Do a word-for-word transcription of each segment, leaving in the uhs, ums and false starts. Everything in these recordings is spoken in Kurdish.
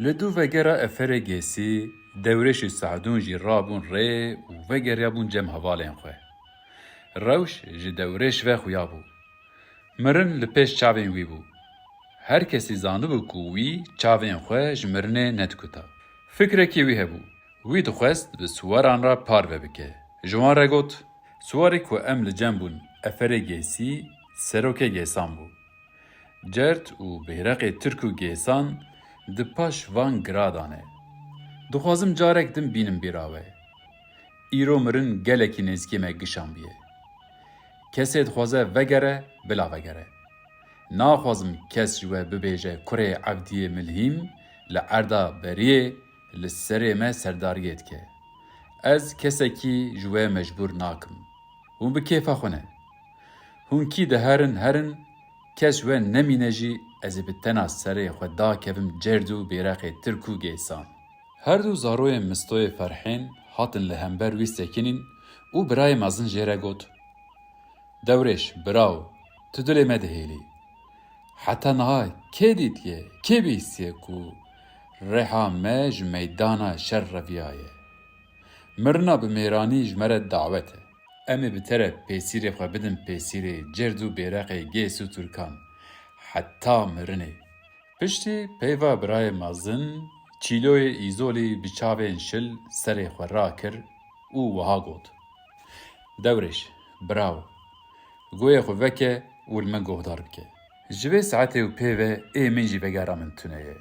Li dû vegera Eferê Gêsî, Dewrêş û Sehdûn jî rabûn rê û vegeriyabûn cem hevalên xwe. Rewş ji Dewrêş ve xuya bû. Mirin li pêş çavên wî bû. Her kesî zanibû ku wî çavên xwe ji mirinê nedikuta. Fikrekî wî hebû. Wî dixwest bi siwaran re parve bike. Ji wan re got, Siwarê ku em li cem bûn, Eferê Gêsî, serokê Gêsan bû. Cerd û bêreqê Tirk û Gêsan di paş van gira de ne. Dixwazim carek din bînim bîra we. Îro mirin gelekî nêzîkê me gişandiye. Kesê dixwaze vegere, bila vegere. Naxwazim kes ji we bibêje kurê Evdiyê Milhîm li erda beriyê li serê me serdariyê dike. Ez kesekî ji we mecbûr nakim. Hûn bi kêfa xwe ne. Hûn kî diherin herin, kes ji we nemîne jî ez ê bi tena serê xwe dakevim cerd û bêreqê Tirk û Gêsan. Her du zaroyên Mistoyê Ferhên hatin li hember wî sekinîn û birayê mezin jê re got, Dewrêş, birawo, tu dilê me dihêlî. Heta niha kê dîtiye, kê bihîstiye ku reha me ji meydana şer reviyaye? Mirina bi mêranî ji me re dawet e. Em ê bi te re pêsîrê xwe bidin pêsîrê cerd û bêreqê Gês û Tirkan. Heta mirinê. Piştî peyva birayê mezin, Çîloyê Îzolî bi çavên şil serê xwe rakir û wiha got, Dewrêş, birawo, goyê xwe veke û li min guhdar bike. Ji vê saetê û pê ve ê min jî vegera min tune ye.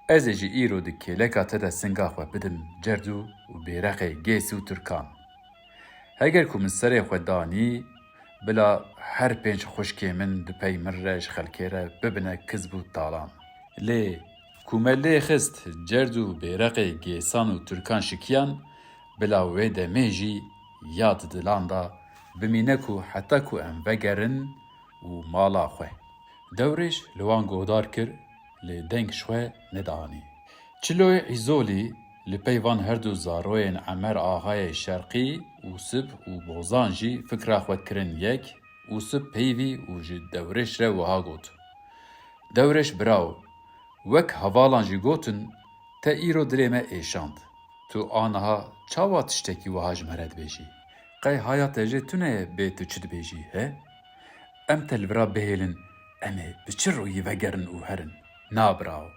Ez ê jî îro di kêleka te de singa xwe bidim cerdû û bêreqê Gês û Tirkan. Heger ku min serê xwe danî, bila her pênc xwişkê min di pey min re ji xelkê re bibine kizb û talan. Lê ku me lê xist cerd û bêreqê Gêsan û Tirkan şikiyan, bila wê demê jî ya di dilan de bimîne ku heta ku em vegerin û mala xwe. Dewrêş li wan guhdar kir, lê deng ji xwe nedianî. Çiloyê Îzolî li pey van her du zaroyên Emer Axayê Şerqî, Ûsip û Bozan jî fikra xwe kirin yek, Ûsip peyvî û ji Dewrêş re wiha got, Dewrêş birawo, wek hevalan jî gotin, te îro dilê me êşand. Tu aniha çawa tiştekî wiha ji me re dibêjî? Qey haya te jê tune ye bê tu çi dibêjî, he? Em te li vira bihêlin, em ê bi çi rûyî vegerin û herin? Na birawo,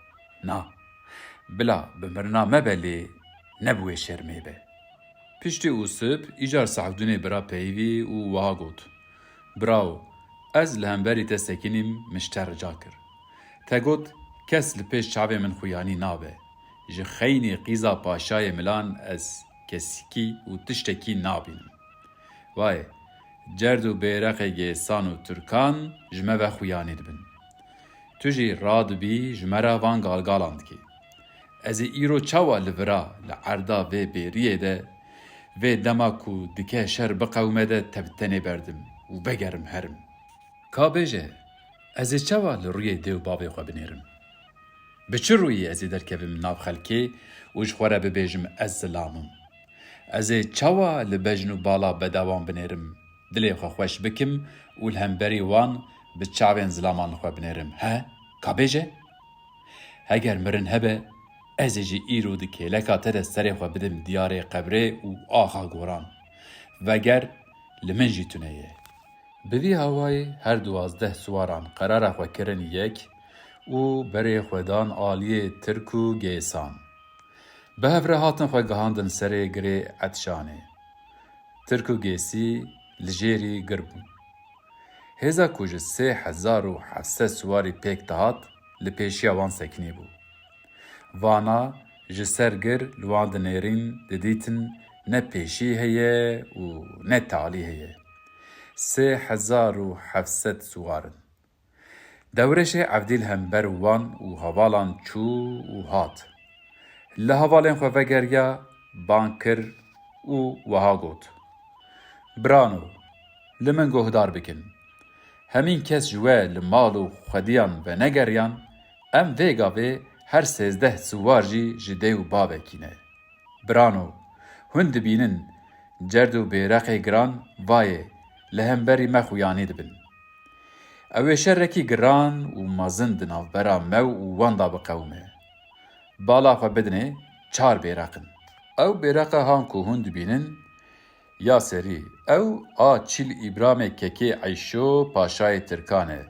na. Bila bi mirina me be lê ne bi wê şermê be. Piştî Ûsip îcar Sehdûnê bira peyivî û wiha got, Birawo, ez li hemberî te sekinîm, min ji te rica kir. Te got, kes li pêş çavê min xuyanî nabe. Ji xeynî qîza paşayê milan ez kesikî û tiştekî nabînim. Wayê, cerd û bêreqê Gêsan û Tirkan ji me ve xuyanî dibin. Tu jî radibî ji me re van galgalan dikî. Ez ê îro çawa li vira li erda vê bêriyê de, vê dema ku dike şer biqewime de te bi tenê berdim û vegerim herim? Ka bêje, ez ê çawa li rûyê dê û bavê xwe binêrim? Bi çi rûyî ez ê derkevim nav xelkê û ji xwe re bibêjim ez zilam im? Ez ê çawa li bejn û bala bedewan binêrim, dilê xwe xweş bikim û li hemberî wan bi çavên zilaman li xwe binêrim? He? Ka bêje? Heger mirin hebe, ez ê jî îro di kêleka te de serê xwe bidim diyarê qebrê û axa goran. Veger, li min jî tune ye. Bi vî hawayê her duwazdeh siwaran qerara xwe kirin yek û berê xwe dan aliyê Tirk û Gêsan. Bi hev re hatin xwe gihandin serê girê Etşanê. Tirk û Gêsî li jêrî gir bûn. Hêza ku ji sê hezar û heft sed siwarî pêk dihat, li pêşiya wan sekinî bû. Vana ji ser gir li wan dinêrîn, didîtin ne pêşî heye û ne talî heye. Sê hezar û heft sed siwar in. Dewrêşê Evdî li hember wan û hevalan çû û hat. Li hevalên xwe vegeriya, bang kir û wiha got, Birano, li min guhdar bikin. Hemîn kes ji we li mal û xwediyan venegeriyan, em vê gavê her sêzdeh siwar jî ji dê û bavekî ne. Birano, hûn dibînin, cerd û bêreqê giran vayê li hemberî me xuyanî dibin. Ew ê şerekî giran û mezin di navbera me û wan de biqewime. Bala xwe bidinê, çar bêreq in. Ew bêreqa han ku hûn dibînin, ya serî, ew a Çîl Îbramê kekê Eyşo Paşayê Tirkan e.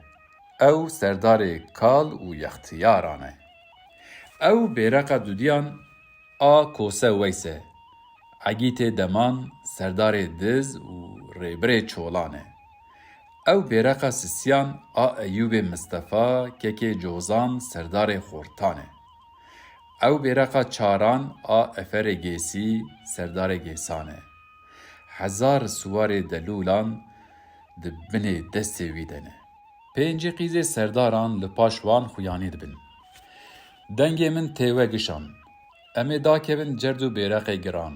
Ew serdarê kal û yextiyaran e. Ew bêreqa dudiyan a Kose Weys e. Egîtê Deman serdarê Diz û rêbirê Çolan e. Ew bêreqa sisiyan a Eyûbê Mistefa kekê Cozan serdarê Xortan e. Ew bêreqa çaran a Eferê Gêsî serdarê Gêsan e. Hezar siwarê delûlan di binê destê wî de ne. Pêncî qîzê serdaran li paş wan xuyanî dibin. Dengê min tê we gişan. Em ê dakevin cerd û bêreqê giran.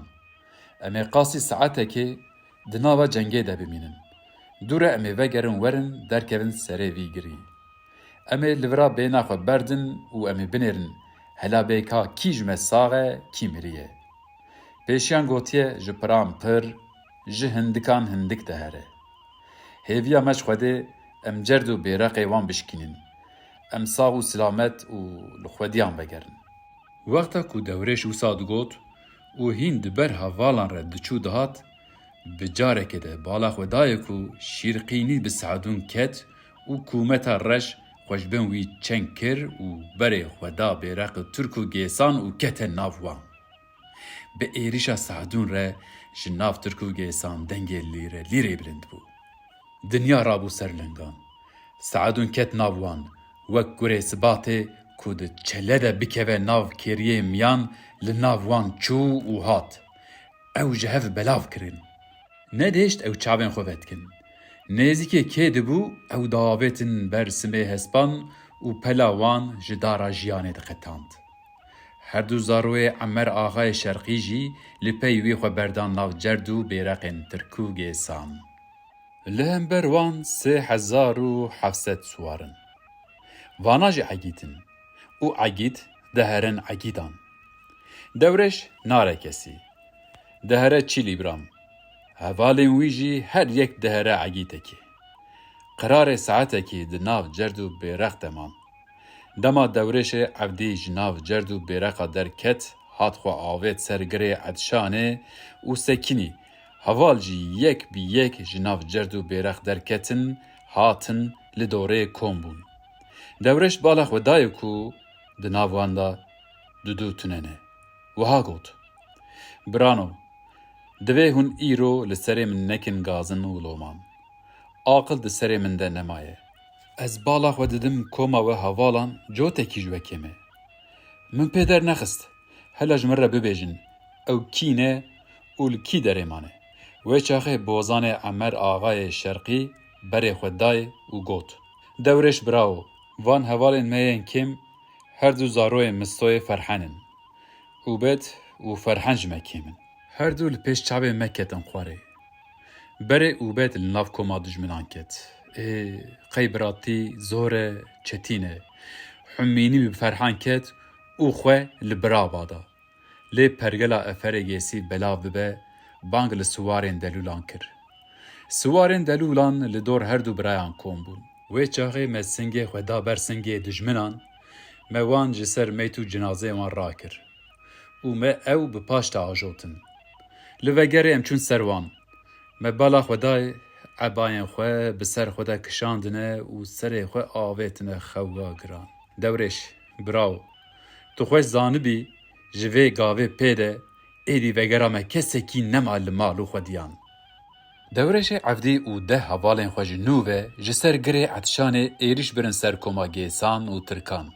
Em ê qasî saetekê di nava cengê de bimînin. Dû re em ê vegerin werin derkevin serê vî girî. Em ê li vira bêhna xwe berdin û em ê binêrin hela bê ka kî ji me sax e, kî miriye. Pêşiyan gotiye ji piran pir, ji hindikan hindik dihere. Hêviya me ji Xwedê em cerd û bêreqê wan bişkînin. Em sax û silamet û li xwediyan vegerin. Wexta ku Dewrêş wisa digot û hîn di ber hevalan re diçû dihat, bi carekê de bala xwe dayê ku şîrqînî bi Seedûn ket û kûmeta reş xwe ji bin wî çeng kir û berê xwe da bêreq Tirk û Gêsan û kete nav wan. Bi êrîşa Seedûn re ji nav Tirk û Gêsan dengê lîre lîrê bilind bû. Dinya rabû ser lingan. Seedûn ket nav wan, wek kurê sibatê ku di çele de bikeve nav kêriyê miyan, li nav wan çû û hat. Ew ji hev belav kirin. Nedihişt ew çavên xwe vedikin. Nêzîkê kê dibû, ew diavêtin ber simê hespan û pela wan ji dara jiyanê diqetand. Her du zaroyê Emer Axayê Şerqî jî li pey wî xwe berdan nav cerd û bêreqên Tirk û Gêsan. Li hember wan sê hezar û heft sed siwar in. Vana jî egît in û egît diherin egîdan. Dewrêş nare kesî. Dihere Çîl Îbram. Hevalên wî jî her yek dihere egîtekê. Qirarê saetekî di nav cerd û bêreq de man. Dema Dewrêşê Evdî ji nav cerd û bêreqa derket, hat xwe avêt ser girê Edşanê û sekinî. Heval jî yek bi yek ji nav cerd û bêreq derketin, hatin li dorê kom bûn. Dewrêş bala xwe dayê ku di nav wan de dudu tune ne. Wiha got, Birano, divê hûn îro li serê min nekin gazin û loman. Aqil di serê min de nemaye. Ez bala xwe didim koma we hevalan, cotekî ji we kêm e. Min pê dernexist. Hela ji min re bibêjin, ew kî ne û li kî derê mane? Wê çaxê bozanê Emer Axayê Şerqî berê xwe dayê û got, Dewrêş birawo, van hevalên me yên kêm her du zaroyê Mistoyê Ferhen in. Ubed û Ferhen ji me kêm in. Her du li pêş çavê me ketin xwarê. Berê Ubed li nav koma dijminan ket. Ê, qey biratî zor e, çetîn e. Humînî bi Ferhan ket û xwe li bira va da. Lê pergela Eferê Gêsî belav bibe, bang li siwarên delûlan kir. Siwarên delûlan li dor her du birayan kom bûn. Wê çaxê me singê xwe da ber singê dijminan, me wan ji ser meyt û cinazeyê wan rakir û me ew bi paş de ajotin. Li vegerê em çûn ser wan. Me bala xwe dayê, ebayên xwe bi ser xwe de kişandine û serê xwe avêtine xewga giran. Dewrêş, birawo, tu xweş zanibî, ji vê gavê pê de êdî vegera me kesekî nema li mal û xwediyan. Dewrêşê Evdî û deh hevalên xwe ji nû ve ji ser girê Edşanê êrîş birin ser koma Gêsan û Tirkan.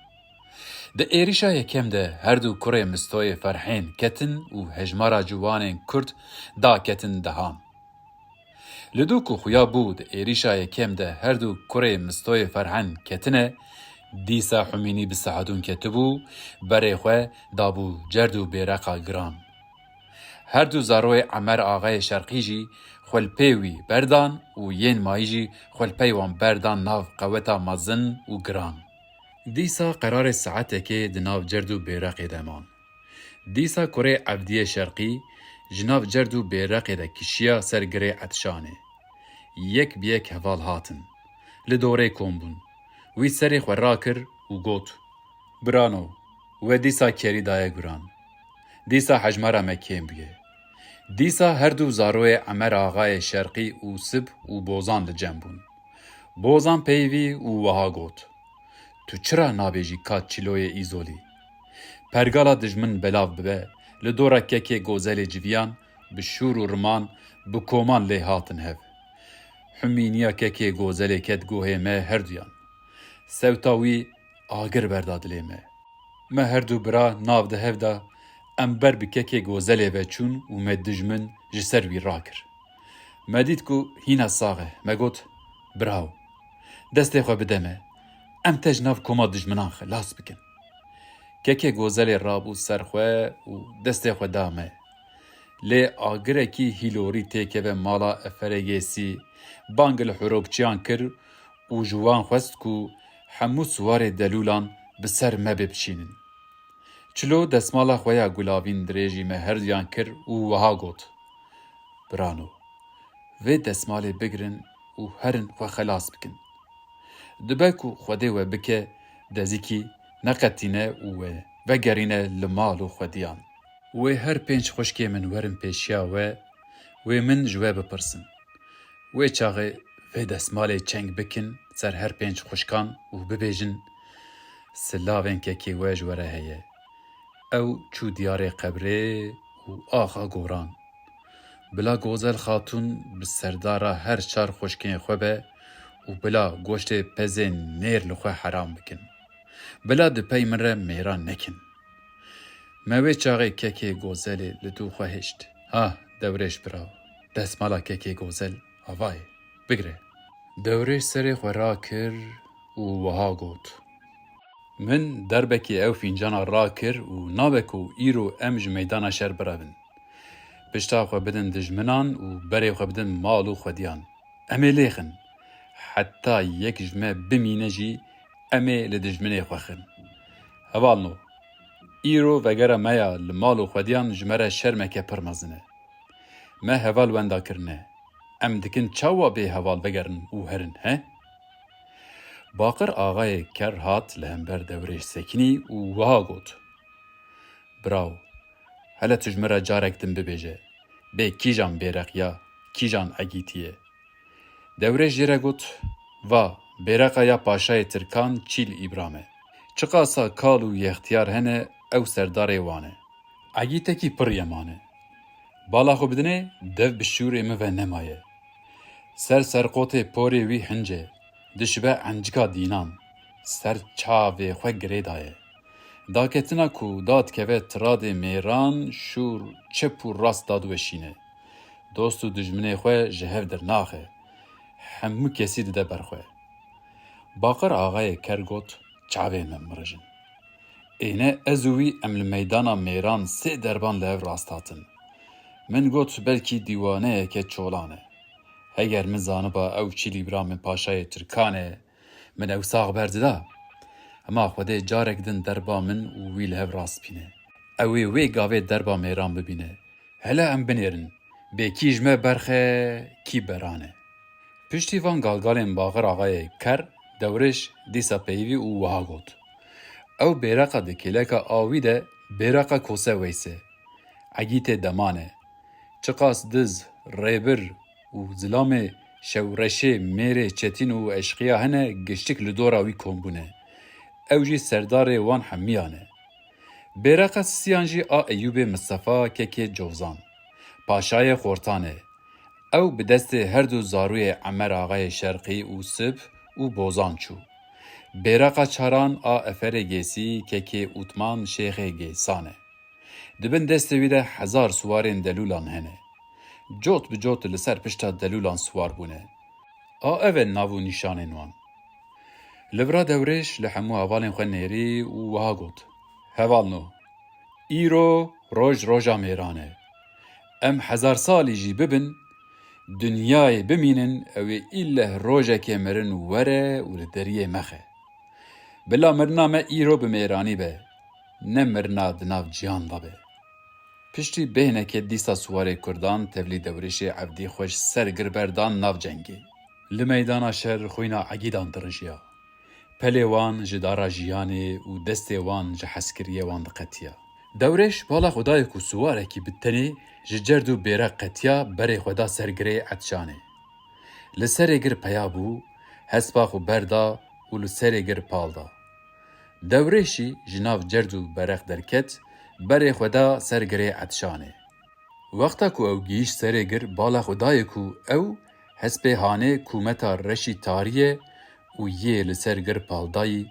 Di êrîşa yekem de her du kurê Mistoyê Ferhên ketin û hejmara ciwanên Kurd daketin dehan. Li dû ku xuya bû di êrîşa yekem de her du kurê Mistoyê Ferhen ketine, dîsa Humînî bi Sehedûn ketibû, berê xwe dabû cerd û bêreqa giran. Her du zaroyê Emer Axayê Şerqî jî xwe li pê wî berdan û yên mayî jî xwe li pey wan berdan nav qeweta mezin û giran. Dîsa qerarê saetekê di nav cerd û bêreqê de man. Dîsa kurê Evdiyê Şerqî ji nav cerd û bêreqê de kişiya ser girê Edşanê. Yek bi yek heval hatin. Li dorê kom bûn. Wî serê xwe rakir û got, Birano, We dîsa kerî daye guran. Dîsa hejmara me kêm bûye. Dîsa her du zaroyê Emer Axayê Şerqî û Sib û Bozan li cem bûn. Bozan peyivî û wiha got: "Tu çira nabêjî ka Çiloyê Îzolî? Pergala dijmin belav bibe, li dora kekê Gozelê civiyan, bi şûr û riman, bi koman lê hatin hev. Humîniya kekê Gozelê ket guhê me herduyan. Sewta wî agir berda dilê me. Me herdu bira nav di hev de, em ber bi kekê Gozelê ve çûn û me dijmin ji ser wî rakir. Me dît ku hîna sax e, me got: 'Birawo, destê xwe bide me, em te ji nav koma dijminan xelas bikin.' Kekê Gozelê rabû ser xwe û destê xwe da me. Lê agirekî hîlorî têkeve mala Eferê Gêsî, bang li hurokçiyan kir û ji wan xwest ku hemû siwarê delûlan bi ser me bipçînin. Çilo desmala xwe ya gulavîn dirêjî me herduyan kir û wiha got: "Birano, vê desmalê bigirin û herin xwe xelas bikin. Dibe ku Xwedê we bike, dezikî neqetîne û we vegerîne li mal û xwediyan. Wê her pênc xwişkê min werin pêşiya we, wê min ji we bipirsin. Wê çaxê vê desmalê çeng bikin ser her pênc xwişkan û bibêjin: 'Silavên kekê we ji we re heye.'" Ew çû diyarê qebrê û axa goran. Bila Gozel Xatûn bi serdara her çar xwişkên xwe be û bila goştê pezên nêr li xwe heram bikin. Bila di pey min re mêran nekin. Me wê çaxê kekê Gozelê li dû xwe hişt. Ha, Dewrêş bira, desmala kekê Gozel ava ye. Bigire. Dewrêş serê xwe rakir û wiha got: "Min derbekê ew fîncana rakir û nabe ku îro em ji meydana şer birevin. Pişta xwe bidin dijminan û berê xwe bidin mal û xwediyan. Em ê lêxin. Heta yek ji me bimîne jî em ê li dijminê xwe xin. Hevalno, îro vegera me ya li mal û xwediyan ji me re şermeke pir mezin e. Me heval wenda kirine. Em dikin çawa bê heval vegerin û herin, he?" Baqir Axayê Ker hat li hember Dewrêş sekinî û wiha got: "Birawo, hele tu ji min re carek din bibêje, bê kîjan bêreq ya, kîjan egîtî ye?" Dewrêş jê re got: "Va, bêreqa ya paşayê Tirkan Çîl Îbram e. Çiqasa kal û yextiyar hene, ew serdarê wan e. Egîtekî pir yeman e. Bala xwe bidinê, dev bi şûrê min ve nemaye. Ser serqotê porê wî hince, dişibe encika dînan, ser çavê xwe girê daye. Daketina ku dadikeve tiradê mêran, şûr çep û rast dadweşîne. Dost û dijminê xwe ji hev dirnaxe. Hemû kesî dide ber xwe." Baqir Axayê Ker got: "Çavê me mirijin. Êne ez û wî em li meydana mêran sê derban li hev rast hatin. Min got belkî dîwaneyeke çolan e. Heger min zaniba ew Çîlî bira min paşayê Tirkan e, min ew sax berdida. Hema Xwedê carek din derba min û wî li hev rast bîne. Ew ê wê gavê derba mêran bibîne. Hele em binêrin, bê kî ji me berxe, kî berane." Piştî van galgalên Baxir Axayê Ker, Dewrêş dîsa peyivî û wiha got: "Ew bêreqa di kêleka awî de bêreqa Kose Weys e. Egîtê deman e. Çiqas diz, rêbir û zilamê şewreşê mêrê çetîn û eşqiya hene, giştik li dora wî kom bûne. Ew jî serdarê wan hemiyan e. Bêreqa sisiyan jî a Eyûbê Mistefa kekê Cozan, paşayê Xortan e. Ew bi destê her du zarûyê Emer Axayê Şerqî û Sib û Bozan çû. Bêreqa çaran a Eferê Gêsî kekê Utman Şêxê Gêsan e. Di bin destê wî de hezar siwarên delûlan hene. Cot bi cot li ser pişta delûlan siwar bûne. A ev e nav û nîşanên wan." Li vira Dewrêş li hemû hevalên xwe nêrî û wiha got: "Hevalno, îro roj roja mêran e. Em hezar salî jî bibin, dinyayê bimînin, ew ê îlleh rojekê mirin were û li deriyê mexe. Bila mirina me îro bi mêranî be, ne mirina di nav ciyan de be." Piştî bêhneke dîsa siwarê Kurdan tevlî Dewrêşê Evdî xwe ji ser gir berdan nav cengê. Li meydana şer xwîna Egîdan dirijiya. Pelê wan ji dara jiyanê û destê wan ji hezkiriyê wan diqetiya. Dewrêş bala xwe dayê ku siwarekî bi tenê ji cerd û bêreq qetiya berê xwe da ser girê etşanê. Li serê gir peya bû, hespa xwe berda û li serê gir pal da. Dewrêşî ji nav cerd û bereq derket, berê xwe da ser girê etşanê. Wexta ku ew gihîşt serê gir, bala xwe dayê ku ew hespê hanê kûmeta reşî tarî ye û yê li ser gir paldayî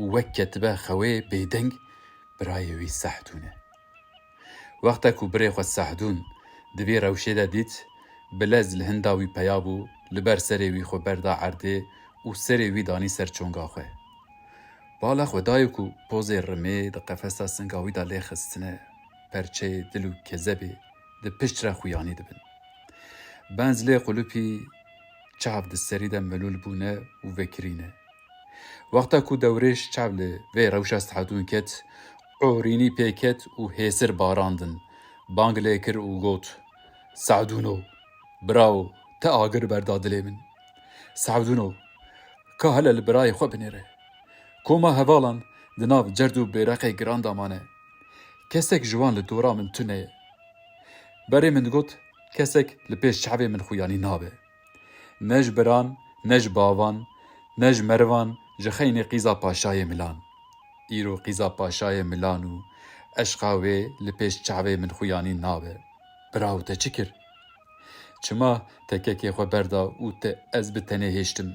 û wek ketibe xewê bêdeng birayê wî Sehdûn e. Wexta ku birê xwe Sehdûn di vê rewşê de dît, bi lez li hinda wî peya bû, li ber serê wî xwe berda erdê û serê wî danî ser çonga xwe. Bala xwe dayê ku pozê rimê di qefesa singa wî de lê xistine, perçeyê dil û kezebê di pişt re xuyanî dibin. Benz lê qulupî çav di serî de milûl bûne û vekirîne. Wexta ku Dewrêş çav li vê rewşa Sehdûn ket, orînî pê ket û hêsir barandin. Bang lê kir û got, Sehdûno, birawo, te agir berda dilê min. Sehdûno, ka hele li birayê xwe binêre. Koma hevalan di nav cerd û bêreqê giran de mane. Kesek ji wan li dora min tune ye. Berê min digot, kesek li pêş çavê min xuyanî nabe. Ne ji biran, ne ji bavan, ne ji merivan ji xeynê qîza paşayê milan. Îro qîza paşayê milan û eşqa wê li pêş çavê min xuyanî nabe. Birawo te çi kir? Çima te kekê xwe berda û te ez bi tenê hêştim?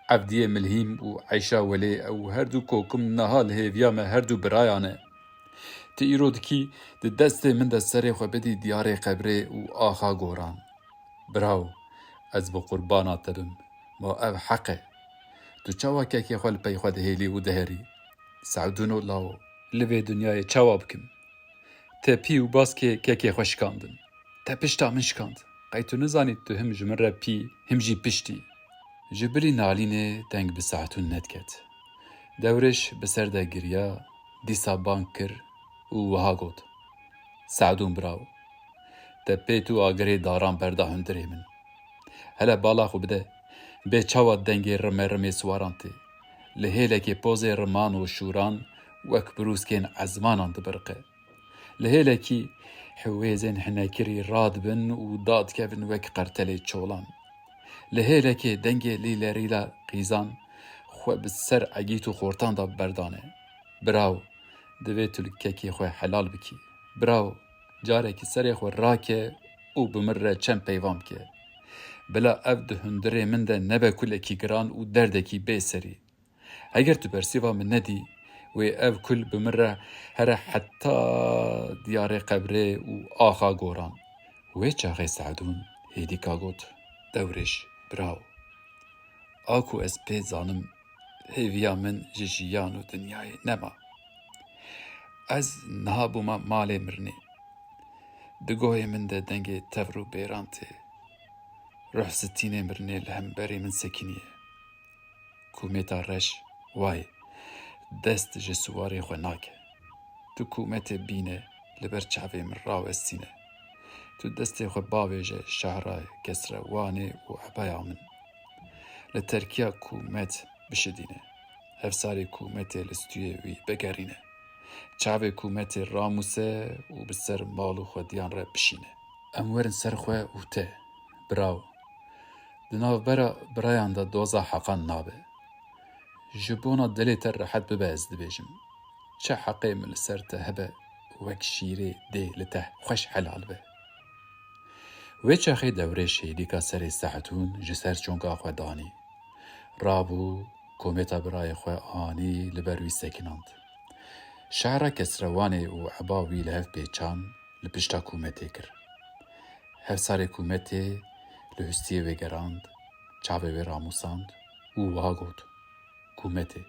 Evdiyê Milhîm û Eyşa Welê ew her du kokim niha li hêviya me her du birayan e. Tu îro dikî di destê min de serê xwe bidî diyarê qebrê û axa goran. Birawo, ez bi qurbana te bim, ma ev heq e. Tu çawa kekê xwe li pey xwe dihêlî û diherî? Sehdûno lawo, li vê dinyayê çawa bikim? Te pî û baskê kekê xwe şikandin. Te pişta min şikand. Qey tu nizanî tu him ji min re pî, him jî pişt î? Ji bilî nalînê deng bi Sehdûn nediket. Dewrêş bi ser de giriya, dîsa bang kir û wiha got, Sehdûn birawo, te pêt û agirê daran berda hundirê min. Hele bala xwe bide, bê çawa dengê rime rimê siwaran tê. Li hêlekê pozê riman û şûran wek birûskên ezmanan dibiriqe. Li hêlekî hewêzên hinekirî radibin û dadikevin wek qertelê çolan. Li hêlekê dengê lîlerîla qîzan xwe bi ser egît û xortan de berdane. Birawo, divê tu li kekê xwe helal bikî. Birawo, carekî serê xwe rake û bi min re çend peyvan bike. Bila ev di hundirê min de nebe kulekî giran û derdekî bê serî. Heger tu bersiva min nedî, wê ev kul bi min re here heta diyarê qebrê û axa goran. Wê çaxê Sehdûn hêdîka got, Dewrêş, birawo. A ku ez pê zanim, hêviya min ji jiyan û dinyayê nema. Ez niha bûma malê mirinê. Di gohê min de dengê tevr û bêran tê. Ruh stînê mirinê li hemberî min sekiniye. Kûmêta reş, wayê, dest ji siwarê xwe nake. Tu kûmetê bîne li ber çavê min rawestîne. Tu destê xwe bavêje şehra Kesrewanê û ebaya min. Li terkiya kûmet bişidîne. Hevsarê kûmetê li stûyê wî bigerîne. Çavê kûmetê ramûse û bi ser mal û xwediyan re bişîne. Em werin ser xwe û te, birawo. Di navbera birayan de doza heqan nabe. Ji bona dilê te rehet bibe ez dibêjim. Çi heqê min li ser te hebe, wek şîrê dê li te xweş helal be. Wê çaxê Dewrêş hêdîka serê Sehdûn ji ser çonga xwe danî. Rabû, kometa birayê xwe anî li ber wî sekinand. Şehra Kesrewanê û eba wî li hev pêçan li pişta kûmetê kir. Hevsarê kûmetê li hustiyê wê gerand, çavê wê ramûsand û wiha got, Kûmetê,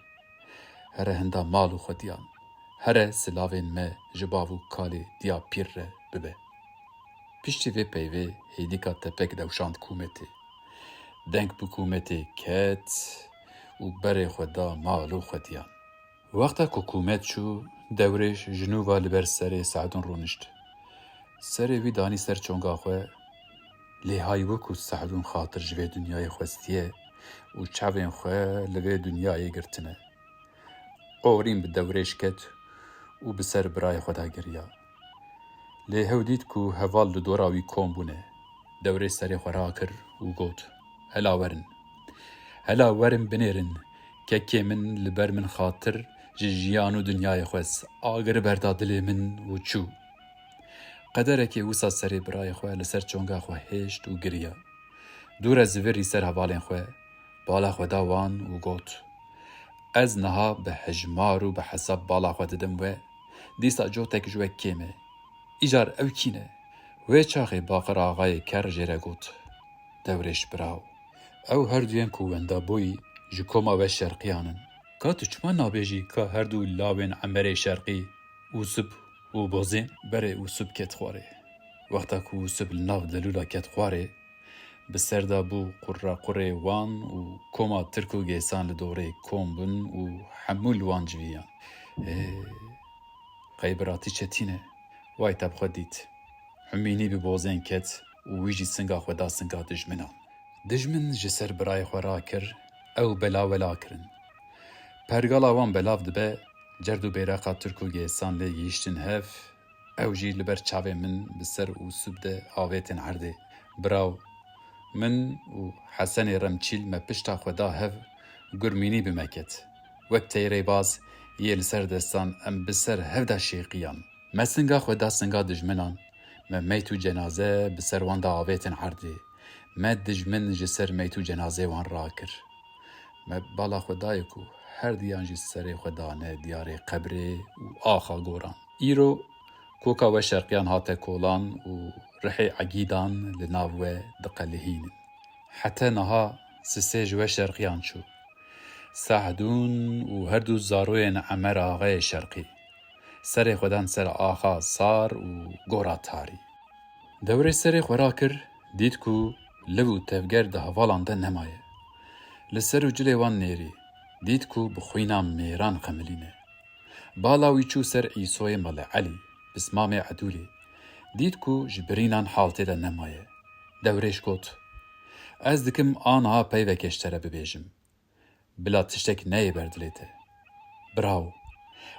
here hinda mal û xwediyan, here silavên me ji bav û kalê diya pîr re bibe. Piştî vê peyvê hêdîka tepek dewşand kûmetê. Deng bi kûmetê ket û berê xwe da mal û xwediyan. Wexta ku kûmet çû, Dewrêş ji nû ve li ber serê Sehdûn rûnişt. Serê wî danî ser çonga xwe, lê hay wekû Sehdûn xatir ji vê dinyayê xwestiye, û çavên xwe li vê dinyayê girtine. Qorîn bi Dewrêş ket û bi ser birayê xwe de giriya. Lê hew dît ku heval li dora wî kom bûne. Dewrêş serê xwe rakir û got, "Hela werin. Hela werin binêrin. Kekê min li ber min xatir ji jiyan û dinyayê xwest. Agir berda dilê min û çû." Qederekê wisa serê birayê xwe li ser çonga xwe hêşt û giriya. Dûre zivirî ser hevalên xwe, bala xwe da wan û got, "Ez niha bi hejmar û bi hesab bala xwe didim we, dîsa cotek ji we kêm e. Îcar ew kî ne?" Wê çaxê Baqir Axayê Ker jê re got, "Dewrêş biraw, ew her duyên ku wenda bûyî ji koma we şerqiyan in. Ka tu çima nabêjî ka her du lawên Emerê Şerqî, Ûsib û Bozên?" Berê Ûsib ket xwarê. Wexta ku Ûsib li nav delûla ket xwarê, bi ser de bû qurrequrê wan û koma Tirk û Gêsan li dorê kom bûn û hemû li wan civiyan. Ê, qey biratî çetîn e, way te bi xwe dît. Humînî bi Bozên ket û wî jî singa xwe da singa dijminan. Dijmin ji ser birayê xwe rakir, ew bela wela kirin. Pergala wan belav dibe, cerd û bêreqa Tirk û Gêsan lê gihîştin hev, ew jî li ber çavên min bi ser Ûsib de avêtin erdê. Biraw, min û Hesenê Remçîl me pişta xwe da hev, gurmînî bi me ket. Wek teyrê baz yê li ser destan em bi ser hev de şêqiyan. Me singa xwe da singa dijminan, me meyt û cenaze bi ser wan de avêtin erdê. Me dijmin ji ser meyt û cenazê wan rakir. Me bala xwe dayê ku her diyan jî serê xwe dane diyarê qebrê û axa goran. Îro koka we şerqiyan hate kolan û rihê egîdan li nav we diqelihînin. Hete niha sisê ji we şerqiyan çû. Sehdûn û her du zaroyên Emer Axayê Şerqî serê xwe dan ser axa sar û gora tarî. Dewrêş serê xwe rakir, dît ku liv û tevger di hevalan de nemaye. Li ser û cilê wan nêrî, dît ku bi xwîna mêran xemilîne. Bala wî çû ser Îsoyê Mele Elî, pismamê Edûlê. Dît ku ji birînan hal tê de nemaye. Dewrêş got, "Ez dikim aniha peyvekê ji te re bibêjim. Bila tiştek neyê ber dilê te. Biraw,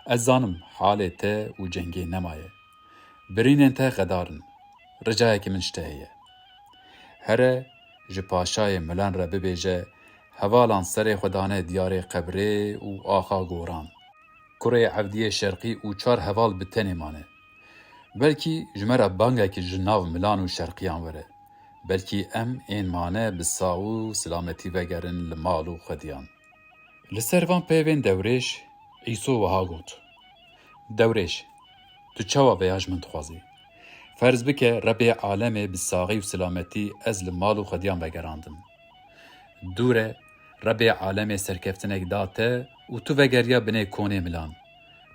ez zanim halê te û cengê nemaye. Birînên te xedar in. Ricayekî min ji te heye. Here ji paşayê Milan re bibêje, hevalan serê xwe dane diyarê qebrê û axa goran. Kurê Evdiyê Şerqî û çar heval bi tenê mane. Belkî ji me re bangekî ji nav Milan û Şerqiyan were. Belkî em ên mane bi sax û silametî vegerin li mal û xwediyan." Li ser van peyvên Dewrêş, Îso wiha got, "Dewrêş, tu çawa veya ji min dixwazî? Ferz bike Rebê alemê bi saxî û silametî ez li mal û xwediyan vegerandim. Dûre, Rebê alemê serkeftinek da te û tu vegeriya binê konê Milan.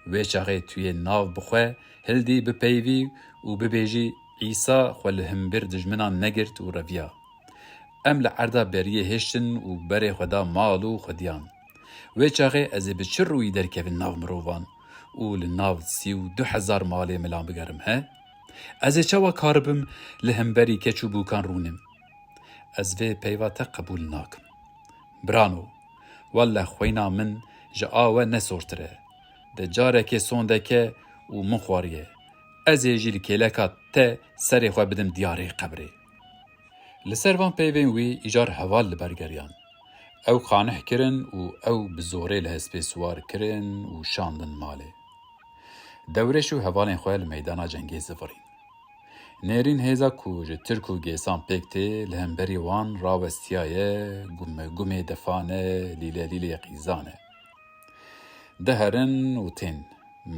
Wê çaxê tu yê nav bi xwe hildî bipeyivî û bibêjî, 'Îsa xwe li himbir dijminan negirt û reviya. Em li erda beriyê hêştin û berê xwe da mal û xwediyan. Wê çaxê ez ê bi çi rûyî derkevim nav mirovan û li nav sî û du hezar malê Milan bigerim, he? Ez ê çawa karibim li hemberî keç û bûkan rûnim? Ez vê peyva te qebûl nakim. Birano, welle xweyna min ji a we nesortir e. De carekê sondeke û min xwariye. Ez ê jî li kêleka te serê xwe bidim diyarê qebrê.'" Li ser van peyvên wî îcar heval li ber geriyan. Ew qaneh kirin û ew bi zorê li hespê siwar kirin û şandin malê. Dewrêş û hevalên xwe li meydana cengê zivirîn. Nêrîn hêza ku ji Tirk û Gêsan pêk tê, li hemberî wan rawestiyaye, gume gumê defan e, lîle lîlê qîzan e. Diherin û tên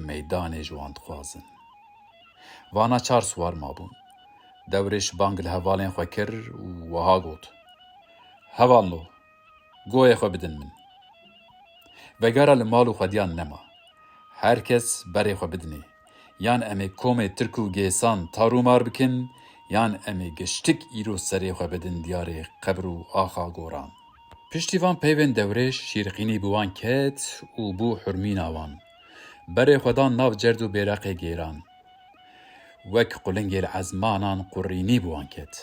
meydanê ji wan dixwazin. Vana çar siwar mabûn. Dewrêş bang li hevalên xwe kir û wiha got, "Hevalno, goyê xwe bidin min. Vegera li mal û xwediyan nema. Her kes berê xwe bidinê. Yan em ê komê Tirk û Gêsan tarûmar bikin, yan em ê giştik îro serê xwe bidin diyarê qebr û axa goran." Piştî van peyvên Dewrêş şîrqînî bi wan ket û bû hurmîna wan. Berê xwe dan nav cerd û bêreqê gêran. Wek qulingê li ezmanan qurînî bi wan ket.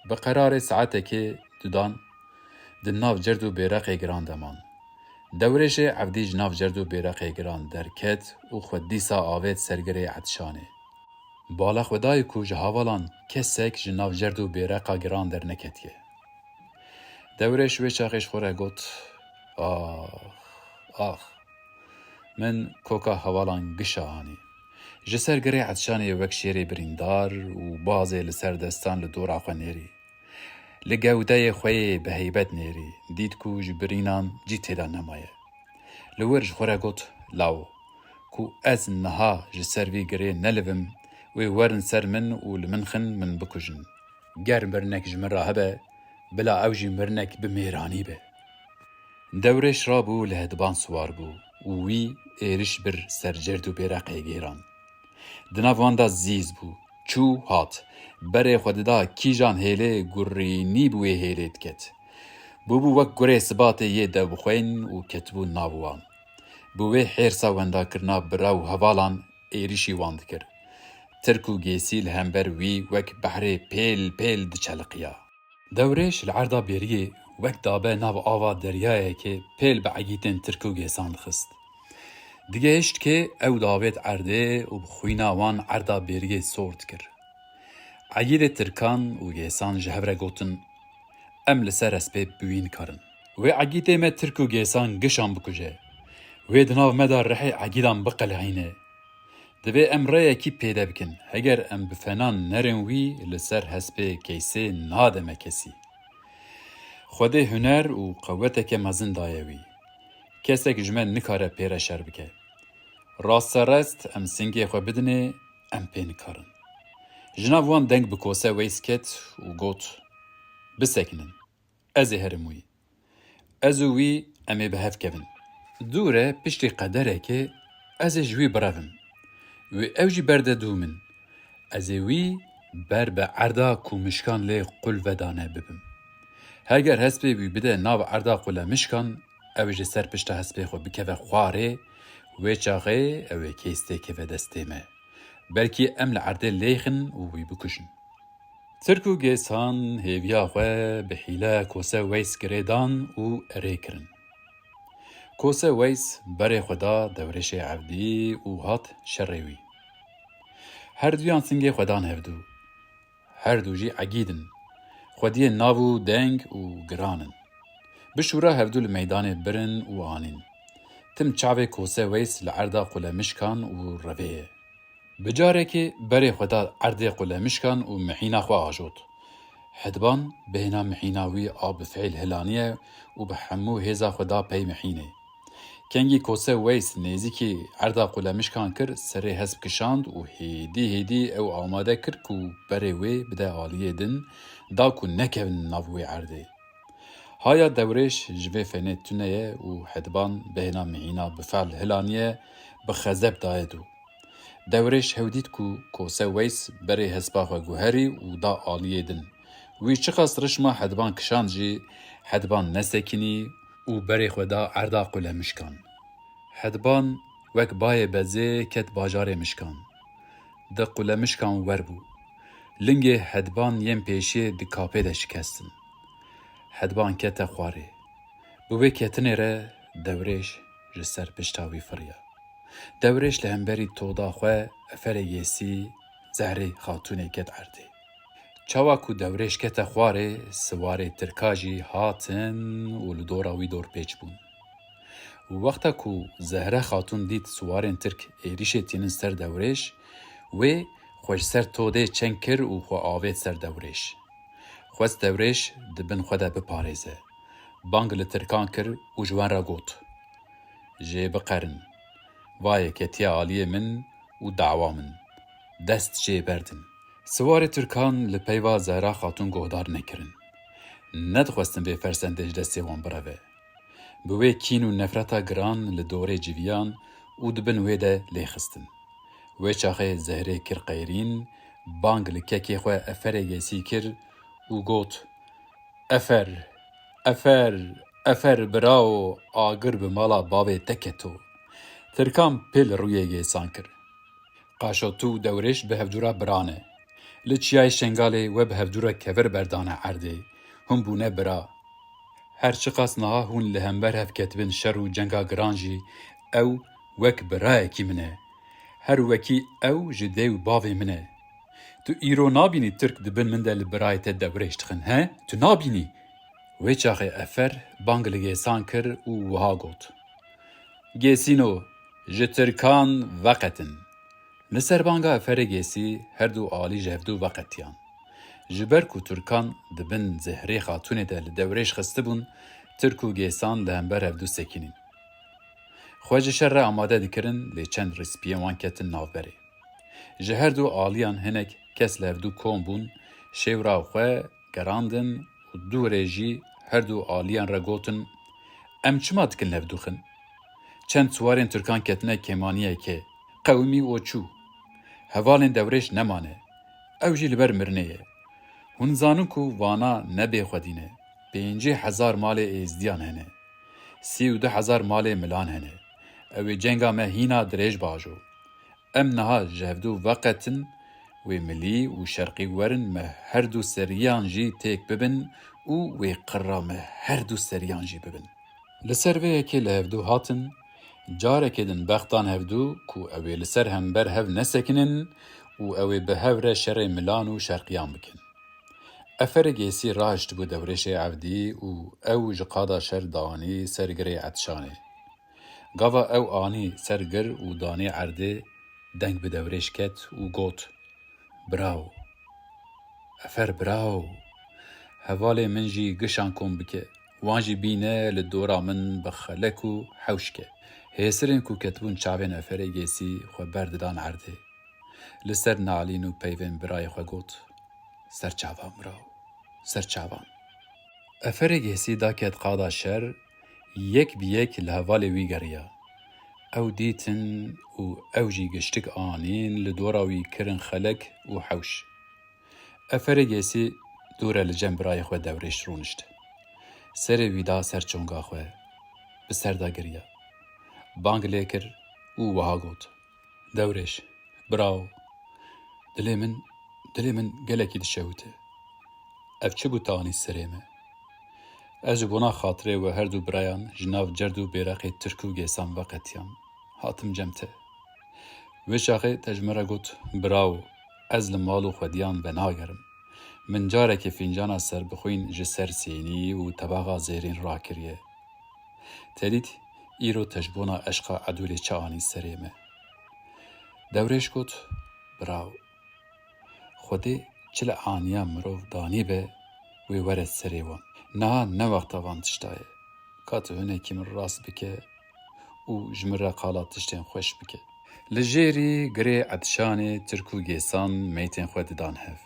Bi qerarê saetekê dudan, Di nav cerd û bêreqê giran de man. Dewrêşê Evdî ji nav cerd û bêreqê giran derket û xwe dîsa avêt ser girê Edşanê. Bala xwe dayî ku ji hevalan kesek ji nav cerd û bêreqa giran derneketiye. Dewrêş wê çaxê ji xwe re got, "Ax, ax, min koka hevalan gişa anî. Ji ser girê Edşanê wek şêrê birîndar û bazê li ser destan li dora xwe nêrî. Li gewdeyê xwe yê bi heybet nêrî, dît ku ji birînan cî tê de nemaye. Li wir ji xwe re got, 'Lawo, ku ez niha ji ser vî girê nelivim, wê werin ser min û li min xin min bikujin. Ger mirinek ji min re hebe, bila ew jî mirinek bi mêranî be.'" Dewrêş rabû li Hedban siwar bû û wî êriş bir ser cerd û bêreqê gêran. Di nav wan de zîz bû. Çû hat. Berê xwe dida kîjan hêlê gurînî bi wê hêlê diket. Bûbû wek gurê sibatê yê dewbixwên û ketibû nav wan. Bi wê hêrsa wendakirina bira û hevalan êrişî wan dikir. Tirk û Gêsî li hember wî wek behrê pêl pêl diçeliqiya. Dewrêş li erda bêriyê wek dabe nav ava deryayekê pêl bi egîtên Tirk û Gêsan dixist. Digihişt kê ew davêt erdê û bi xwîna wan erda bêriyê sor dikir. Egîdê Tirkan û Gêsan ji hev re gotin, "Em li ser hespê bi wî nikarin. Wê egîtê me Tirk û Gêsan gişan bikuje. Wê di nav me de rihê egîdan biqelihîne. Divê em rêyekî pêde bikin. Heger em bi fenan nerin wî, li ser hespê keysê nade me kesî. Xwedê huner û qeweteke mezin daye wî. Kesek ji me nikare pê re şer bike. Rasterast em singê xwe bidinê, em pê nikarin." Ji nav wan deng bi Kose Weys ket û got, "Bisekinin. Ez ê herim wî. Ez û wî em ê bi hev kevin. Dû re piştî qederekê ez ê ji wî birevim. Wê ew jî berde dû min. Ez ê wî ber bi erda ku mişkan lê qul vedane bibim. Heger hespê wî bide nav erda qulemişkan, ew ê ji ser pişta hespê xwe bikeve xwarê, wê çaxê ew ê keys têkeve destê me. Belkî em li erdê lêxin û wî bikujin." Tirk û Gêsan hêviya xwe bi hîle Kose Weys girêdan û erê kirin. Kose Weys berê xwe da Dewrêşê Evdî û hat şerê wî. Her duyan singê xwe dan hevdû. Her du jî egîd in. Xwediyê nav û deng û giran in. Bi şûra hevdû li meydanê birin û anîn. Tim çavê Kose Weys li erda qulemişkan û revê ye. Bi carekê berê xwe da erdê qulemişkan û mihîna xwe ajot. Hedban bêhna mihîna wî a bi fiîl hilaniye û bi hemû hêza xwe da pey mihînê. Kengî Kose Weys nêzîkî erda qulemişkan kir, serê hesp kişand û hêdî hêdî ew amade kir ku berê wê bide aliyê din, da ku nekevin nav wê erdê. Haya Dewrêş ji vê fenê tune ye û Hedban bêhna mihîna bi fel hilaniye, bi xezeb daye dû. Dewrêş hew dît ku Kose Weys berê hespa xwe guherî û da aliyê din. Wî çiqas rişma Hedban kişand jî, Hedban nesekinî û berê xwe da erda qulemişkan. Hedban wek bayê bezê ket bajarê mişkan. Di qulemişkan wer bû. Lingê Hedban yên pêşiyê di kapê de şikestin. Hedban kete xwarê. Bi wê ketinê re Dewrêş ji ser pişta wî firiya. Dewrêş li hemberî toda xwe eferê yêsî Zehrê Xatûnê ket erdê. Çawa ku Dewrêş kete xwarê, siwarê Tirka jî hatin û li dora wî dorpêç bûn. Wexta ku Zehre Xatûn dît siwarên Tirk êrîşê tînin ser Dewrêş, wê xwe ji ser todê çeng kir û xwe avêt ser Dewrêş. Xwest Dewrêş di bin xwe de biparêze. Bang li Tirkan kir û ji wan re got, "Jê biqerin. Va yê ketiye aliyê min û dawa min. Dest jê berdin." Siwarê Tirkan li peyva Zehra Xatûn guhdar nekirin. Nedixwestin vê fersendê ji destê wan bireve. Bi wê kîn û nefreta giran li dorê civiyan û di bin wê de lê xistin. Wê çaxê Zehrê kir qeyrîn, bang li kekê xwe Eferê Gesî kir û got, "Efer, Efer, Efer birao, agir bi mala bavê te keto. Tirkan pê li rûyê Gêsan kir. Qaşo tu û Dewrêş bi hevdû re bira ne. Li Çiyayê Şengalê we bi hevdû re kevir berdane erdê. Hûn bûne bira." Her çiqas niha hûn li hember hev ketibin şer û cenga giran jî, ew wek birayekî min e. Her wekî ew ji dê û bavê min e. Tu îro nabînî Tirk di bin min de li birayê te dewrêş dixin, he? Tu nabînî? Wê çaxê Efer bang li Gêsan kir û wiha got: Gêsîno, ji Tirkan veqetin. Li ser banga Eferê Gêsî her du alî ji hevdû veqetiyan. Ji ber ku Tirkan di bin zehrê Xatûnê de li dewrêş xistibûn, Tirk û Gêsan li hember hevdû sekinîn. Xwe ji şer re amade dikirin, lê çend rîspiyên wan ketin navberê. Ji her du aliyan hinek kes li hevdû kom bûn, şêwra xwe gerandin û dû rê jî her du aliyan re gotin: Em çima dikin li hevdû xin? Çend siwarên Tirkan ketine kêmaniyekê, qewimî û çû. Hevalên dewrêş nemane. Ew jî li ber mirinê ye. Hûn zanin ku vana ne bêxwedî ne. Pêncî hezar malê êzdiyan hene. Sî û du hezar malê milan hene. Ew ê cenga me hîna dirêj bajo. Em niha ji hevdû veqetin, wê milî û şerqî werin me her du seriyan jî têk bibin û wê qirra me her du seriyan jî bibin. Li ser vê yekê li hevdû hatin, carekê din bextan hevdû ku ew ê li ser hember hev nesekinin û ew ê bi hev re şerê milan û şerqiyan bikin. Eferê Gêsî rahiştibû dewrêşê Evdî û ew ji qada şer danî ser girê Etşanê. Gava ew anî ser gir û danî erdê, deng bi dewrêş ket û got: Birawo! Efer birawo! Hevalê min jî gişan kom bike, wan jî bîne li dora min bi xelek û hewş ke. Hêsirên ku ketibûn çavên Eferê Gêsî xwe berdidan erdê. Li ser nalîn û peyvên birayê xwe got: Ser çavan birawo, ser çavan. Eferê Gêsî daket qada şer, yek bi yek li hevalê wî geriya. Ew dîtin û ew jî giştik anîn li dora wî kirin xelek û hewş. Eferê Gêsî dûre li cem birayê xwe dewrêş rûnişt. Serê wî da ser çonga xwe, bi ser de giriya. Bang lê kir û wiha got: Dewrêş, birawo, dilê min, dilê min gelekî dişewite. Ev çi bû te anî serê me? Ez ji bona xatirê we her du birayan ji nav cerd û bêreqê Tirk û Gêsan veqetiyam. Hatim cem te. Wê çaxê te ji min re got: Birawo, ez li mal û xwediyan venagerim. Min carekê fîncana serbixwîn ji ser sênî û tebaxa zêrîn rakiriye. Te dît, îro te ji bona eşqa Edûlê çi anî serê me? Dewrêş got: Birawo, Xwedê çi li aniya mirov danîbe, wê were serê wan. Niha ne wexta van tişta ye. Ka tu hinekî min rast bike û ji min re qala tiştên xweş bike. Li jêrî girê Etşanê Tirk û Gêsan meytên xwe didan hev.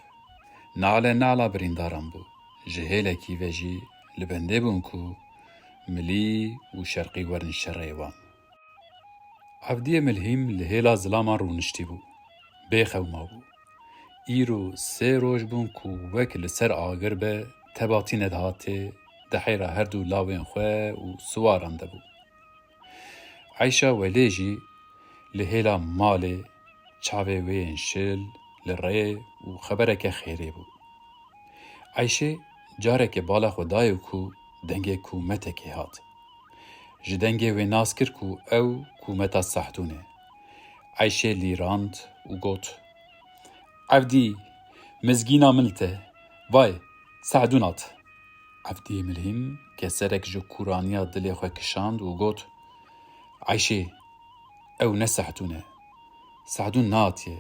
Nale nala birîndaran bû. Ji hêlekî ve jî li bendê bûn ku milî û şerqî werin şerê wan. Evdiyê Milhîm li hêla zilaman rûniştî bû. Bêxew mabû. Îro sê roj bûn ku wek li ser agir be, tebatî nedihatê, dehêra her du lawên xwe û siwaran de bû. Eyşa Welê jî li hêla malê, çavê wê yên şil li rê û xebereke xêrê bû. Eyşê carekê bala xwe dayê ku dengê kûmetekê hat. Ji dengê wê nas kir ku ew kûmeta Sehdûn e. Eyşê lîrand û got: Evdî, mizgîna min li te, vay, Sehdûn hat. Evdiyê Milhîm keserek ji kûraniya dilê xwe kişand û got: Eyşê, ew ne Sehdûn e. Sehdûn nehatiye.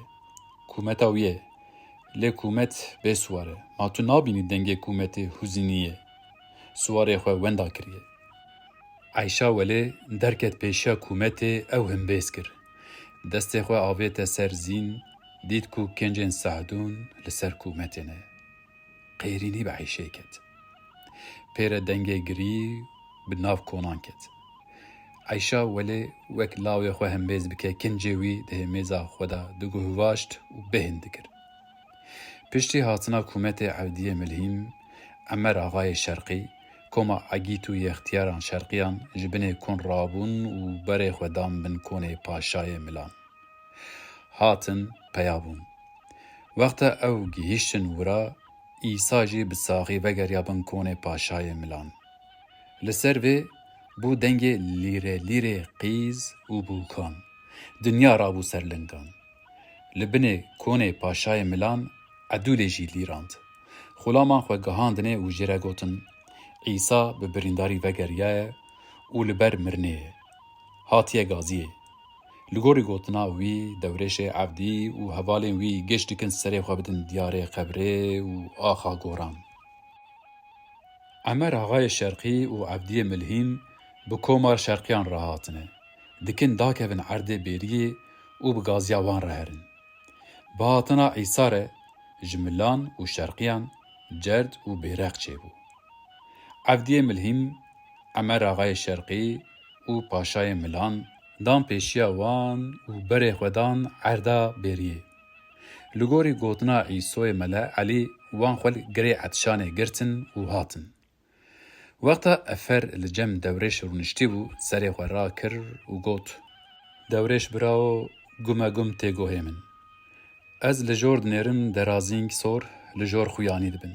Kûmeta wî ye. Lê kûmet bê siwar e. Ma tu nabînî dengê kûmetê hûzînî ye. Siwarê xwe wenda kiriye. Eyşa Welê derket pêşiya kûmetê, ew himbêz kir. Destê xwe avête ser zîn, dît ku kincên Sehdûn li ser kûmetê ne. Qêrînî bi Eyşê ket. Pê re dengê girî bi nav konan ket. Eyşa Welê wek lawê xwe hembêz bike kincê wî di hêmêza xwe de diguhivaşt û bêhn dikir. Piştî hatina kûmetê Evdiyê Milhîm, Emer Axayê Şerqî, koma Egît û Yextiyaran Şerqiyan ji binê kon rabûn û berê xwe dan bin konê Paşayê Milan. Hatin peya bûn. Wexta ew gihîştin wira, Îsa jî bi saxî vegeriya bin konê Paşayê Milan. Li ser vê bû dengê lîre lîrê qîz û bûkan. Dinya rabû ser lingan. Li binê konê paşayê milan Edûlê jî lîrand. Xulaman xwe gihandinê û jê re gotin, Îsa bi birîndarî vegeriyaye û li ber mirinê ye. Hatiye gaziyê. Li gorî gotina wî, Dewrêşê Evdî û hevalên wî giş dikin serê xwe bidin diyarê qebrê û axa goran. Emer Axayê Şerqî û Evdiyê Milhîm bi komar Şerqiyan re hatine. Dikin dakevin erdê bêriyê û bi gaziya wan re herin. Bi hatina Îsa re ji milan û Şerqiyan cerd û bêreq çêbû. Evdiyê Milhîm, Emer Axayê Şerqî û paşayê milan dan pêşiya wan û berê xwe dan erda bêriyê. Li gorî gotina Îsoyê Mele Elî wan xwe li girê etşanê girtin û hatin. Wexta Efer li cem Dewrêş rûniştî bû, serê xwe rakir û got, Dewrêş birao, gume gum tê guhê min. Ez li jor dinêrim derazîng sor, li jor xuyanî dibin.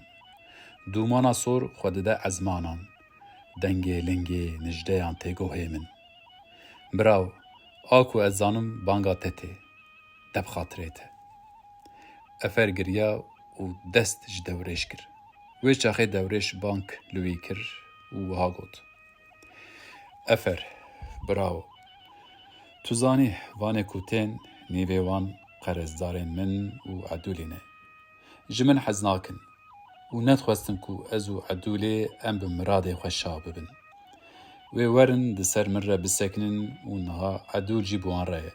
Dûmana sor xwe dide ezmanan. Dengê lingê nijdeyan tê guhê min. Biraw, a ku ez zanim banga te tê. Te bi xatirê te. Efer giriya û dest ji Dewrêş kir. Wê çaxê Dewrêş bang li wî kir û wiha got, Efer, birawo, tu zanî vanê ku tên nîvê wan qerezdarên min û Edûlê ne. Ji min hez nakin û nedixwestin ku ez û Edûlê em bi miradê xwe şa bibin. Wê werin di ser min re bisekinin û niha Edûl jî bi wan re ye.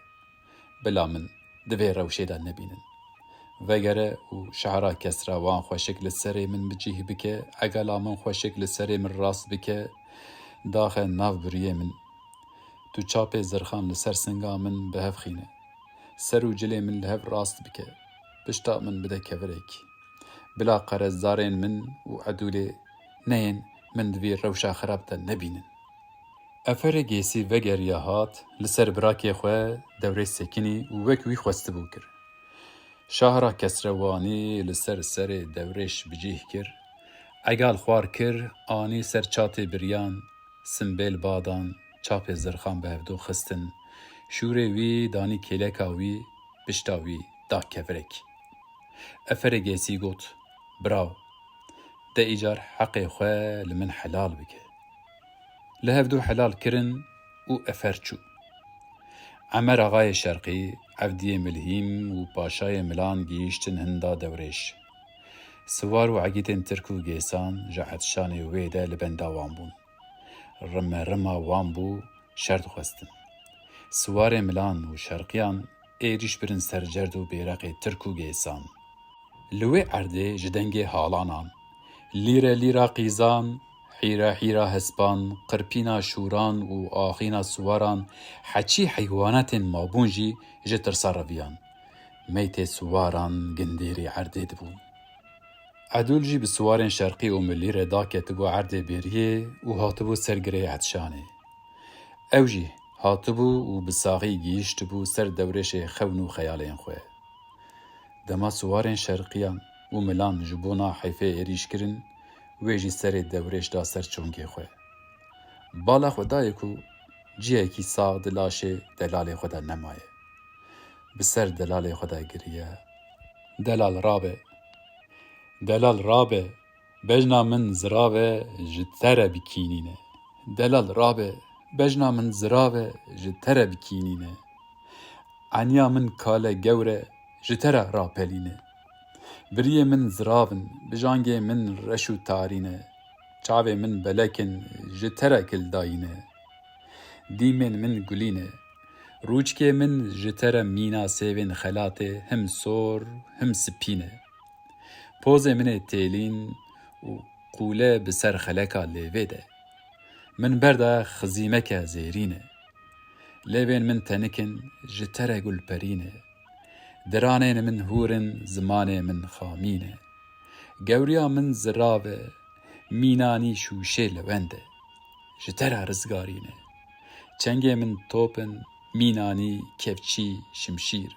Bila min di vê rewşê de nebînin. Vegere û şehra Kesra wan xweşik li serê min bi cih bike, egala min xweşik li serê min rast bike, daxe nav biriyê min. Tu çapê zirxan li ser singa min bi hev xîne. Ser û cilê min li hev rast bike. Pişta min bide kevirek. Bila qerezdarên min û Edûlê neyên min di vî rewşa xirab de nebînin. Eferê Gêsî vegeriya hat, li ser birakê xwe Dewrêş sekinî û wek wî xwestibû kir. Şahra Kesrewanî li ser serê Dewrêş bi cih kir, egal xwar kir, anî ser çatê biriyan, simbêl badan, çapê zirxan bi hevdu xistin, şûrê wî danî kêleka wî, pişta wî da kevirek. Eferê Gêsî got, Biraw, de îcar heqê xwe li min helal bike. Li hevdu helal kirin û Efer çû. Emer Axayê Şerqî, Evdiyê Milhîm û paşayê Milan gihîştin hinda Dewrêş. Siwar û egîtên Tirk û Gêsan ji etşanê wê de li benda wan bûn. Rime rima wan bû, şer dixwestin. Siwarê Milan û Şerqiyan êrîş birin ser cerd û bêreqê Tirk û Gêsan. Li wê erdê ji dengê halanan, lîre lîra qîzan, hîre hîra hespan, qirpîna şûran û axîna siwaran, heçî heywanatên mabûn jî ji tirsa reviyan. Meytê siwaran gindêrî erdê dibûn. Edûl jî bi siwarên Şerqî û Milî re daketibû erdê bêriyê û hatibû ser girê etşanê. Ew jî hatibû û bi saxî gihîştibû ser Dewrêşê xewn û xeyalên xwe. Dema siwarên Şerqiyan û Milan ji bona heyfê êrîş kirin, wê jî serê Dewrêş da ser çongê xwe. Bala xwe dayê ku cihekî sax di laşê delalê xwe de nemaye. Bi ser delalê xwe de giriye. Delal rabe. Delal rabe. Bejna min zirav e, ji te re bikînîne. Delal rabe, bejna min zirav e, ji te re bikînîne. Eniya min kale gewr e, ji te re rapelîne. Biriyê min zirav in, bijangê min reş û tarî ne. Çavê min belek in, ji te re kildayî ne. Dîmên min gulî ne. Rûçkê min ji te re mîna sêvên xelatê him sor, him spî ne. Pozê min ê têlîn û qûle bi ser xeleka lêvê de. Min berda xizîmeke zêrîn e. Lêvên min tenik in, ji te re gulperîn e. Diranên min hûr in, zimanê min xamîn e. Gewriya min zirav e, mînanî şûşê lewend e. Ji te re rizgarîn e. Çengê min top in, mînanî kevçî şimşîr.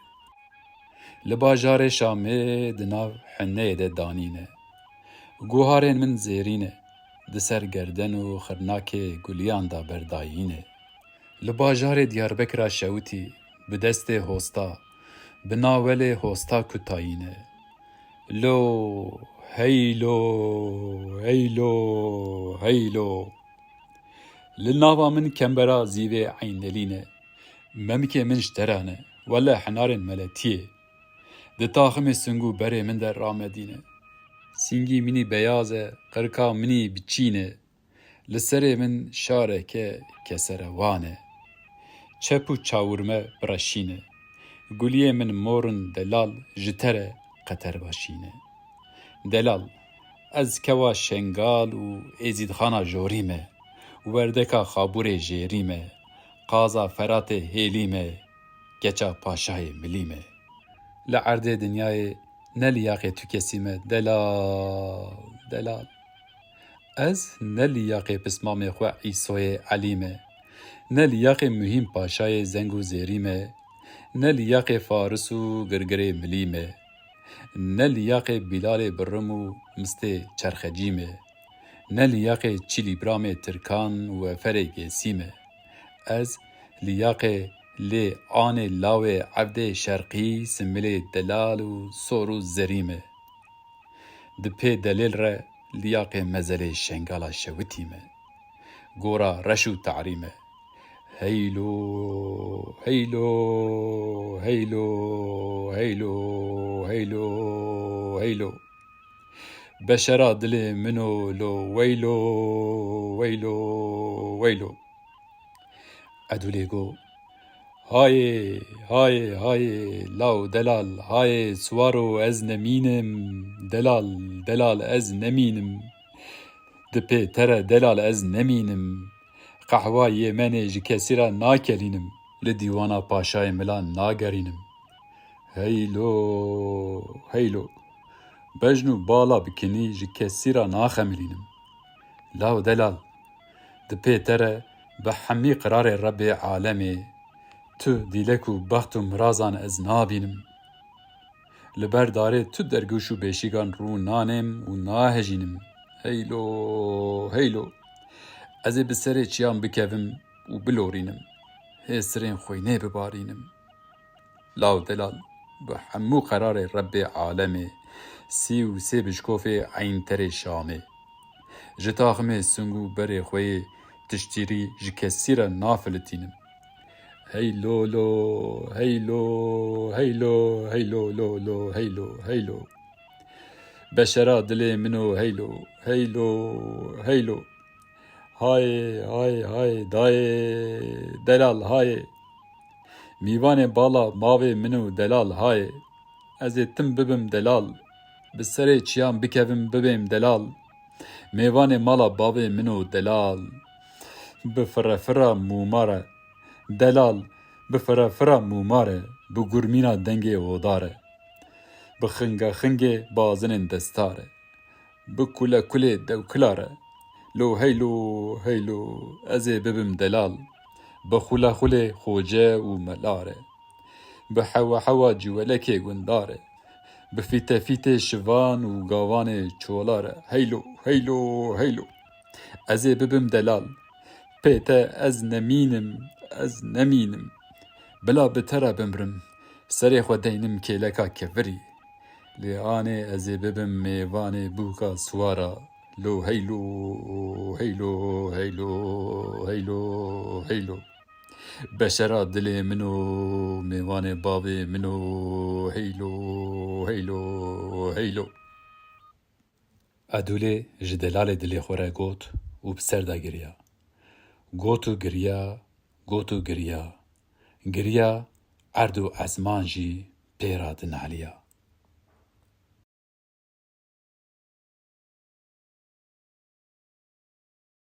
Li bajarê Şamê di nav heneyê de danî ne. Guharên min zêrî ne. Di ser gerden û xirnakê guliyan de berdayîne. Li bajarê Diyarbekira şewitî, bi destê hosta, bi nawelê hosta kutayîne. Lo, hey lo, hey lo, hey lo. Li nava min kembera zîvê eynelîne. Memikê min ji te re ne, wele henarên meletiyê. Di taximê sing û berê min de ramedîne. Singî min î beyaz e, qirika min î biçîn e. Li serê min şareke keserewan e. Çep û çawirme bi reşîn e. Guliyê min mor in delal, ji te re qeterbaşî ne. Delal, ez kewa Şengal û Êzîdxana jorî me, werdeka Xabûrê jêrî me, qaza Feratê hêlî me, keça paşayê milî me. Li erdê dinyayê ne liyaqê tu kesî me, delal, delal. Ez ne liyaqê pismamê xwe Îsoyê Elî me, ne liyaqê Muhîm Paşayê zeng û zêrî me, ne liyaqê Faris û Girgirê Milî me, ne liyaqê Bîlalê Birim û Mistê Çerxecî me, ne liyaqê Çîlîbramê Tirkan û Eferê Gêsî me. Ez liyaqê lê anê lawê evdê şerqî similê delal û sor û zerî me. Di pê delêl re liyaqê mezelê Şengala şewitî me. Gora reş û tarî me. Heylo, heylo, heylo, heylo, heylo, heylo. Beşera dilê min o lo, weylo, weylo, weylo. Edûlê go, hayê, hayê, hayê, law delal, hayê, siwaro ez nemînim, delal, delal ez nemînim. Di pê te re delal ez nemînim. Qehwa Yêmenê ji kesî re nakelînim, li dîwana paşayê milan nagerînim. Heylo, heylo. Bejn û bala bikinî ji kesî re naxemilînim. Law delal, di pê te re bi hemî qirarê Rebbê alemê, tu dîlek û bext û mirazan ez nabînim. Li ber darê tu dergûş û beşîgan rû nanêm û nahejînim. Heylo, heylo. Ez ê bi serê çiyan bikevim û bilorînim. Hê sirên xwînê bibarînim. Law delal, bi hemû qerarê Rebbê alemê, sî û sê bişkofê eynterê Şamê. Ji taximê sing û berê xwe yê tiştîrî ji kesî re nafilitînim. Hey lo lo, hey lo, hey lo, hey lo lo lo, hey lo, hey lo. Beşera dilê min o, hey lo, hey lo, hey lo. Hayê, hayê, hayê, dayê, delal, hayê. Mîvanê bala mavê min û delal, hayê. Ez ê tim bibim delal. Bi serê çiyan bikevim bibêm delal. Mêvanê mala bavê min û delal. Bi firefira mûmar e. Delal, bi firefira mûmar e. Bi gurmîna dengê odar e. Bi xingexingê bazinên destar e. Bi kulekulê dewkila re. Lo heylo, heylo, ez ê bibim delal. Bi xulaxulê xoce û mela re. Bi hewa hewa ciwelekê gunda re. Bi fîtefîtê şivan û gavanê çola re. Heylo, heylo, heylo. Ez ê bibim delal. Pê te ez nemînim, ez nemînim. Bila bi te re bimrim. Serê xwe deynim kêleka kevirî. Lê anê ez ê bibim mêvanê bûka siwara. Lo heylo, heylo, heylo, heylo, heylo. Beşera dilê min o, mêvanê bavê min o. Heylo, heylo, heylo. Edûlê ji delalê dilê xwe re got û bi ser de giriya. Got û giriya, got û giriya. Giriya, erd û ezman jî pê re dinaliya.